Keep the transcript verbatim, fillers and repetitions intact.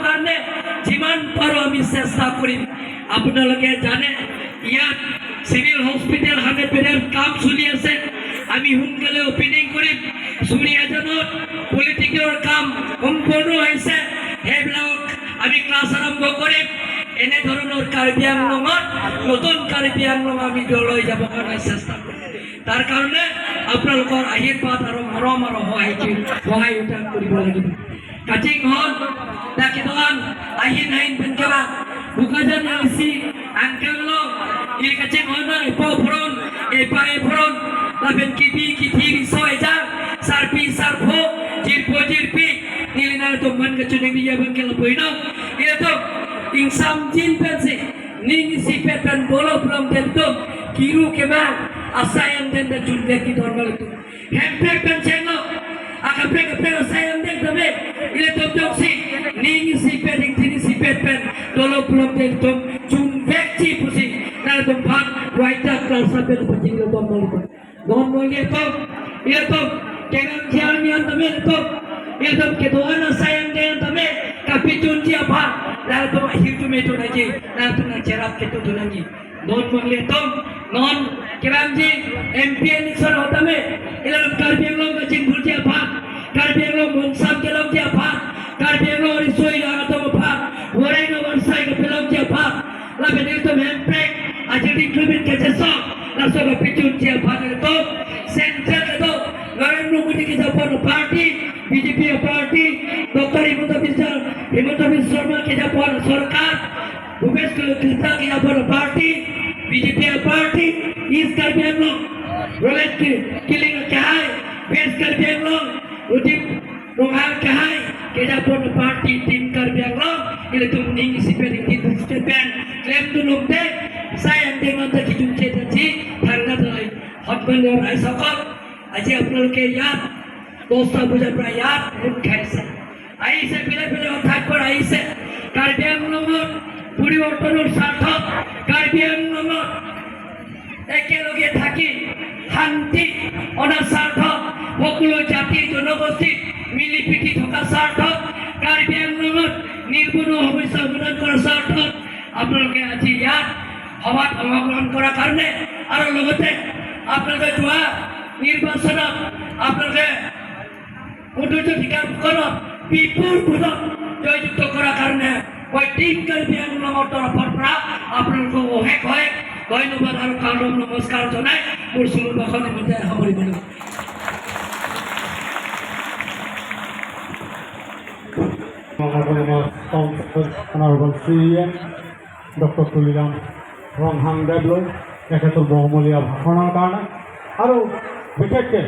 কাৰণে যিমান পাৰোঁ আমি চেষ্টা কৰিম। আপোনালোকে জানে, ইয়াত চিভিল হস্পিটেল হাণ্ড্ৰেড বেডৰ কাম চলি আছে, আমি সোনকালে অপেনিং কৰিম। চুৰিয়াজানত পলিটেকনিকৰ কাম সম্পূৰ্ণ হৈছে, সেইবিলাক আমি ক্লাছ আৰম্ভ কৰিম। এনেধৰণৰ কাৰ্বি আংলঙত নতুন কাৰ্বি আংলং আমি লৈ যাব কাৰণে চেষ্টা কৰিম। তাৰ কাৰণে আপোনালোকৰ আশীৰ্বাদ আৰু মৰম আৰু সহায়, সহায় সহযোগ কৰিব লাগিব। Kachinghon, dak kedo-an, ahin ahin pen keba, Bokajan A C, angkang lo, ili kachinghon na epo phoron, epa ephoron, lapen kipi kithi riso eja, sarpi sarpo, jirpo jirpi, ili nangtum man kachiningri abang ke lapu-i non, ilitum, ingsamjin pensi, ning isipet pen dolo pulomte ilitum, kiru kemang, asai angdeng dan junvek kedon ma ilitum. Hemprek pen chenglo, akaprek kaprek asai angdeng tame, ilitum jongsi, ning isipet, ning tin isipet pen, dolo pulomte ilitum, junvekji pusi, nangtum aphan, waita klasa pen pachinglo bom ma ilitum. Bom ma ilitum, ilitum, kenam jian nian tame ilitum, ilitum kedo-an asai angdeng tame, kapachunji aphan, nangtum ahirjume do nangji, nangtum nangcherap kedo do nangji. Non manglitum, non keramji M P election ahut tame, ilitum Karbi Anglong kachingthurji aphan, Karbi Anglong mungsam kelongji aphan, Karbi Anglong riso-ejang atum aphan, voreng avarsai kapelongji aphan, lapen ilitum hemprek, ajir dingklubin kachesong, laso kapachunji aphan ilitum, central kedo, Narendra Modi kejapon party, B J P party, Doctor Himanta Biswa, Himanta Biswa Sarma kejapon sorkar, Bhupesh Kal-, Kalita kejapon party, B J P party, East Karbi Anglong, Rohit Ki-, Killing akehai, West Karbi Anglong, Udip Ronghang akehai, kejapon party, Team Karbi Anglong, ilitum ning isipet ning tin isipet pen, klemdun longte, asai angdeng anta kijungche tangji, thangnat lai, hotman lai sokot, আজি আপোনালোকে ইয়াত দহটা বজাৰ পৰা ইয়াত গোট খাইছে, আহিছে, বেলেগ বেলেগ ঠাইৰ পৰা আহিছে। কাৰ্বি আংলঙত পৰিৱৰ্তনৰ স্বাৰ্থত, কাৰ্বি আংলঙত একেলগে থাকি শান্তি অনাৰ স্বাৰ্থত, সকলো জাতি জনগোষ্ঠী মিলি প্ৰীতি থকাৰ স্বাৰ্থত, কাৰ্বি আংলঙত নিবনুৱা সমস্যা সমাধান কৰাৰ স্বাৰ্থত আপোনালোকে আজি ইয়াত সভাত অংশগ্ৰহণ কৰাৰ কাৰণে আৰু লগতে আপোনালোকে যোৱা নিৰ্বাচনত আপোনালোকে সৌন্দৰ্য অধিকাৰসকলক বিপুল ভোটত জয়যুক্ত কৰাৰ কাৰণে মই টিম কাৰ্বি আংলঙৰ তৰফৰ পৰা আপোনালোকক অশেষ অশেষ ধন্যবাদ আৰু কালম নমস্কাৰ জনাই মোৰ চমু ভাষণ ইমানতে সামৰিব লৈছো। Honorable C E M, doctor Tuliram Ronghang দেৱলৈ তেখেতৰ বহুমূলীয়া ভাষণৰ কাৰণে আৰু বিশেষকৈ